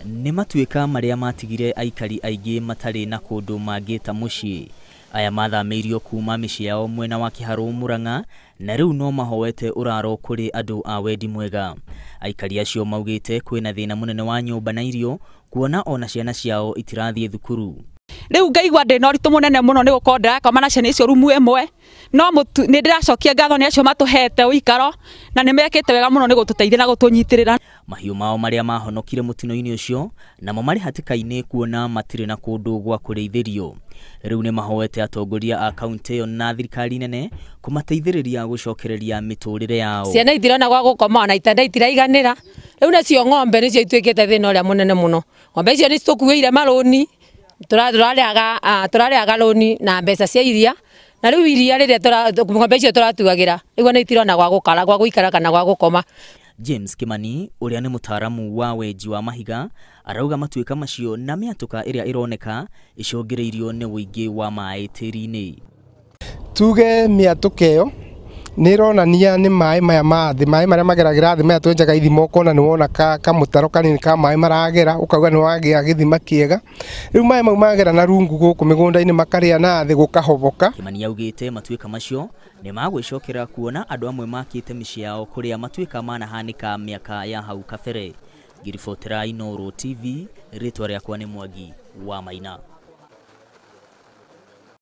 Nĩ matuĩka marĩa matigire aikari aingĩ matarĩ na kũndũ mangĩta mũciĩ. Aya mathamĩirio kuma mĩciĩ yao mwena wa Kĩharũ Murang'a na rĩu no mahoete ũraro kũrĩ andũ a wendi mwega. Aikari acio maugĩte kwĩna thĩna mũnene wa nyũmba na irio kuona ona ciana ciao itirathiĩ thukuru. Rĩu ngaigua ndĩ na ũritũ mũnene mũno nĩ gũkorwo ndĩrakoma na ciana icio rumu ĩmwe, no nĩ ndĩracokia ngatho nĩ acio matũhete ũikaro na nĩ mekĩte wega mũno nĩ gũtũteithia na gũtũnyitĩrĩra. Mahiũ mao marĩa mahonokire mũtino-inĩ ũcio namo marĩ hatĩka-inĩ kuona matirĩ na kũndũ gwa kũrĩithĩrio. Rĩu nĩ mahoete atongoria a kaunti ĩyo na thirikari nene kũmateithĩrĩria gũcokereria mĩtũrĩre yao. Ciana itirona gwa gũkoma ona itanda itiraiganĩra. Rĩu nacio ng'ombe nĩcio ituĩkĩte thĩna ũrĩa mũnene mũno. Ng'ombe icio nĩ citũkuĩire marũni, tũrarĩhaga rũni na mbeca cia iria, na rĩu iria rĩrĩa ng'ombe icio tũratuagĩra rĩu ona itirona gwa gũkara, gwa gũikara kana gwa gũkoma. James Kimani ũrĩa nĩ mũtaaramu wa wenji wa mahiga arauga matuĩka macio na mĩatũka ĩrĩa ĩroneka icũngĩrĩirio nĩ ũingĩ wa maĩ tĩri-inĩ. Tuge mĩatũka ĩyo nĩ ĩronania nĩ maĩ maya ma thĩ, maĩ marĩa mageragĩra thĩ maya twenjaga ithima ũkona nĩ wona kamũtaro kanini ka maĩ maragera ũkauga nĩ wagĩa gĩthima kĩega. Rĩu maĩ mau magera na rungu gũkũ mĩgũnda-inĩ makarĩa na thĩ gũkahoboka. Kimani augĩte matuĩka macio nĩ magwĩcokera kuona andũ amwe makĩte mĩciĩ yao kũrĩa matuĩka manahanĩka mĩaka ya hau kabere. Ngĩribotera Inooro TV, rĩtwa rĩakwa nĩ Mwangi wa Maina.